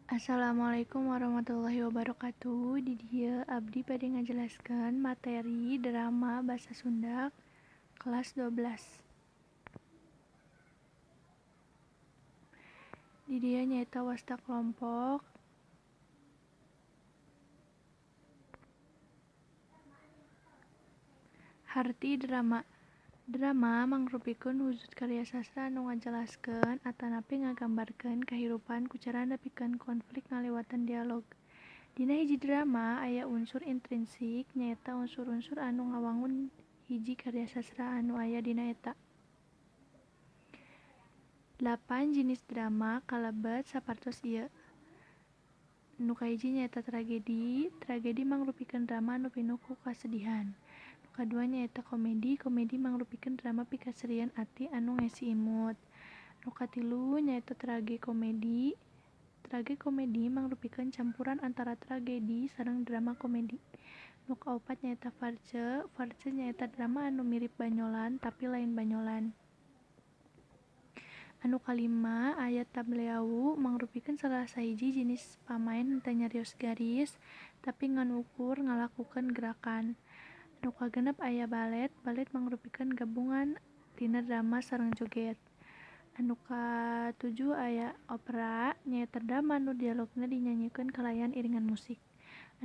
Assalamualaikum warahmatullahi wabarakatuh. Di dieu abdi bade ngajelaskeun materi drama basa Sunda kelas 12. Di dieu nyaeta wasta kelompok. Harti drama. Drama mangrupikeun wujud karya sastra anu ngajelaskeun atanapi ngagambarkeun kahirupan ku cara nepikeun konflik ngaliwatan dialog. Dina hiji drama aya unsur intrinsik nyaeta unsur-unsur anu ngawangun hiji karya sastra anu aya dina eta. Dalapan jinis drama kalebet sapertos ieu. Nu kahiji nyaeta tragedi. Tragedi mangrupikeun drama anu pinuh ku kasedihan. Nu kadua nyaeta komedi. Komedi mangrupikeun drama pikaseurieun ati anu ngesi imut. Nu katilu nyaeta tragikomedi. Tragikomedi mangrupikeun campuran antara tragedi sareng drama komedi. Nu kaopat nyaeta farce. Farce nyaeta drama anu mirip banyolan tapi lain banyolan. Anu kalima aya tableau mangrupikeun salah sahiji jenis pamaen henteu nyarios garis tapi ngan ukur ngalakukeun gerakan. Nu kagenep aya balet. Balet mangrupikeun gabungan tina drama sareng joget. Anu katujuh aya opera, nyaeta drama anu dialogna dinyanyikeun kalayan iringan musik.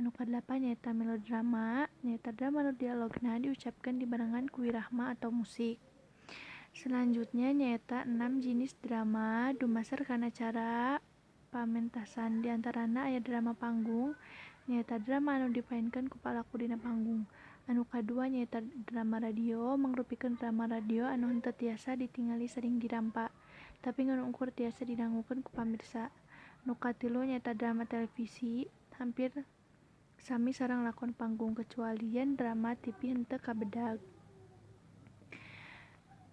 Anu kadalapan nyaeta melodrama, nyaeta drama anu dialogna diucapkeun dibarengan ku wirahma atau musik. Selanjutnya nyaeta 6 jinis drama dumasar kana cara pamentasan, diantarana aya drama panggung, nyaeta drama anu dipaenkeun ku palaku dina panggung. Anu kadua nyaeta drama radio, mangrupikeun drama radio anu henteu tiasa ditingali sareng dirampa, tapi ngan ukur tiasa didangukeun ku pamirsa. Nu katilu nyaeta drama televisi, hampir sami sareng lakon panggung kecuali yen drama TV henteu kabedag.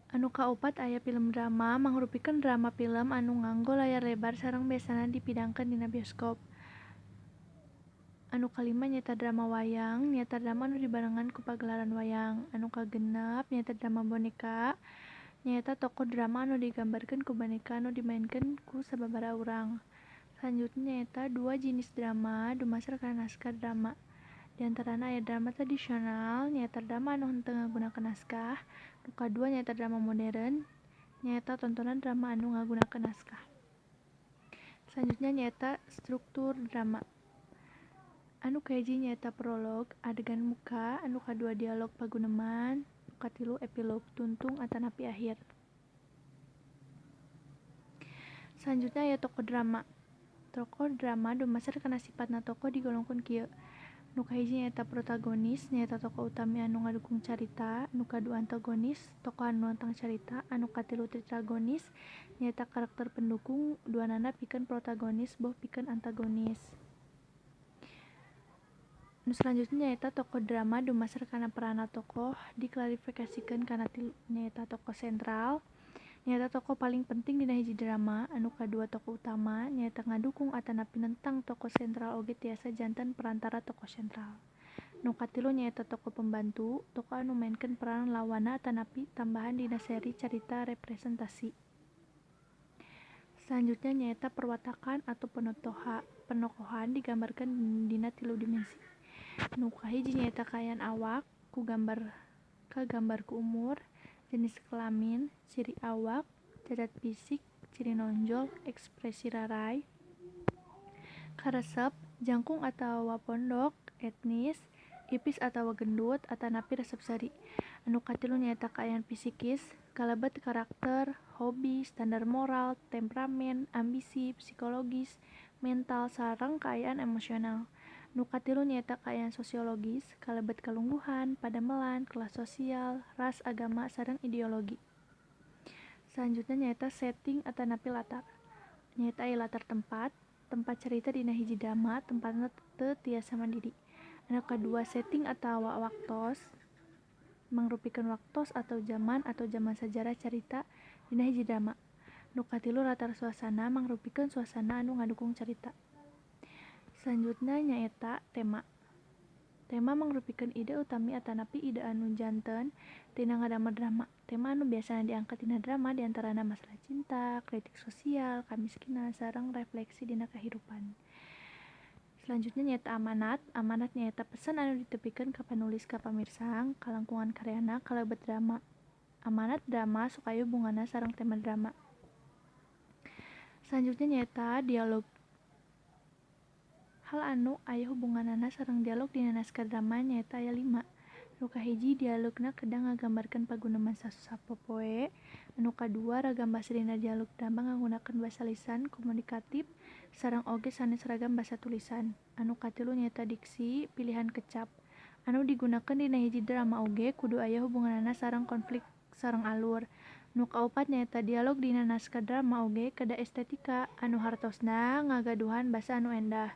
Anu kaopat aya film drama, mangrupikeun drama film anu nganggo layar lebar sareng biasana dipidangkeun dina bioskop. Anu kalima nyaeta drama wayang, nyaeta drama anu dibarengan ku pagelaran wayang. Anu kagenep nyaeta drama boneka, nyaeta tokoh drama anu digambarkeun ku boneka anu dimaenkeun ku sababaraha urang. Selanjutnya nyaeta 2 jinis drama dumasar kana naskah drama. Diantarana aya drama tradisional, nyaeta drama anu henteu ngagunakeun naskah. Nu kadua nyaeta drama modern, nyaeta tontonan drama anu ngagunakeun naskah. Selanjutnya nyaeta struktur drama. Anu kahiji nyaeta prolog, adegan muka, anu kadua dialog paguneman, nu katilu epilog, tuntung atanapi akhir. Selanjutnya aya tokoh drama. Tokoh drama dumasar kana sipatna tokoh digolongkeun kieu. Nu kahiji nyaeta protagonis, nyaeta tokoh utami anu ngadukung carita. Nu kadua antagonis, tokoh anu nentang carita. Anu katilu tetragonis, nyaeta karakter pendukung duanana pikeun protagonis boh pikeun antagonis. Nu selanjutnya nyaeta tokoh drama dumasar kana peranna tokoh diklarifikasikeun kana tilu, nyaeta tokoh sentral, nyaeta tokoh paling penting dina hiji drama. Anu kadua tokoh utama, nyaeta ngadukung atanapi nentang tokoh sentral oge tiasa janten perantara tokoh sentral. Nu katilu nyaeta tokoh pembantu, tokoh anu maenkeun peran lawanna atanapi tambahan dina seri carita representasi. Selanjutnya nyaeta perwatakan atau penokohan digambarkeun dina 3 dimensi. Nu kahiji nyaeta kaayaan awak, ku gambar kagambar ku umur, jenis kelamin, ciri awak, cacat fisik, ciri nonjol, ekspresi raray, karesep, jangkung atawa pondok, etnis, ipis atawa gendut, atanapi resep seuri. Anu katilu nyaeta kaayaan psikis, kalebet karakter, hobi, standar moral, temperamen, ambisi, psikologis, mental sareng kaayaan emosional. Nu katilu nyaeta kaayaan sosiologis, kalebet kalungguhan, padamelan, kelas sosial, ras, agama, sareng ideologi. Selanjutnya nyaeta setting atanapi latar. Nyaeta aya latar tempat, tempat carita dina hiji drama, tempatna teu tiasa mandiri. Anu kadua setting atawa waktos, mangrupikeun waktos atau zaman sajarah carita dina hiji drama. Nu katilu latar suasana, mangrupikeun suasana anu ngadukung carita. Selanjutnya nyaeta tema. Tema mangrupikeun ide utami atanapi ide anu janten tina ngadamel drama. Tema anu biasana diangkat dina drama diantarana masalah cinta, kritik sosial, kamiskinan, sareng refleksi dina kahirupan. Selanjutnya nyaeta amanat. Amanat nyaeta pesan anu ditepikeun ka panulis ka pamirsa kalangkungan karyana kalebet drama. Amanat drama sok aya hubunganna sareng tema drama. Selanjutnya nyaeta dialog. Hal anu aya hubunganana sareng dialog dina naskah drama nyaeta aya 5. Nu kahiji, dialogna kedah ngagambarkeun paguneman sapopoe. Anu kadua, ragam basa dina dialog drama ngagunakeun basa lisan komunikatif sareng oge sanes ragam basa tulisan. Anu katilu nyaeta diksi pilihan kecap anu digunakeun dina hiji drama oge kudu aya hubunganana sareng konflik sareng alur. Nu kaopat nyaeta dialog dina naskah drama oge kedah estetika, anu hartosna ngagaduhan basa anu endah.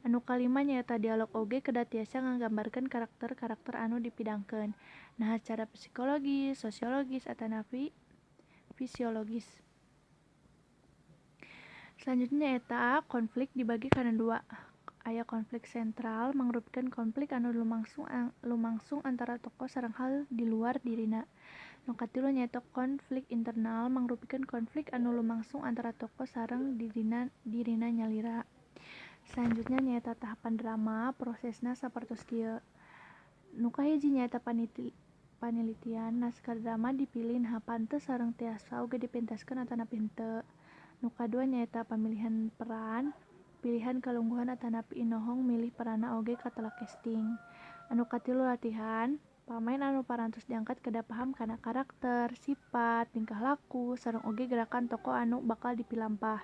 Anu kalima nyaeta dialog oge kedah tiasa ngagambarkeun karakter-karakter anu dipidangkeun, naha sacara psikologis, sosiologis atanapi fisiologis. Selanjutnya nyaeta konflik dibagi kana dua. Aya konflik sentral mangrupikeun konflik anu lumangsung antara tokoh sareng hal di luar dirina. Nu katilu nyaeta konflik internal mangrupikeun konflik anu lumangsung antara tokoh sareng dirina nyalira. Selanjutnya nyaeta tahapan drama, prosesna sapertos kieu. Nu kahiji nyaeta panilitian, naskah drama dipilih naha pantes sareng tiasa oge dipentaskeun atanapi henteu. Nu kadua nyaeta pamilihan peran, pilihan kalungguhan atanapi inohong milih peranna oge katelah casting. Anu katilu latihan, pamain anu parantos diangkat kedah paham kana karakter, sifat, tingkah laku, sareng oge gerakan tokoh anu bakal dipilampah.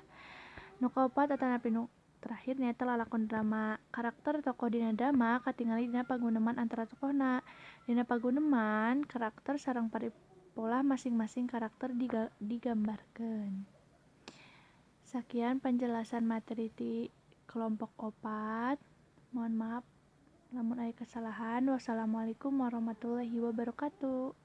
Nu kaopat atanapi nu terakhir nyaeta lalakon drama. Karakter tokoh dina drama katingali dina paguneman antara tokohna. Dina paguneman, karakter sareng paripolah masing-masing karakter digambarkeun. Sakian penjelasan materi ti kelompok 4. Mohon maaf lamun aya kesalahan. Wassalamualaikum warahmatullahi wabarakatuh.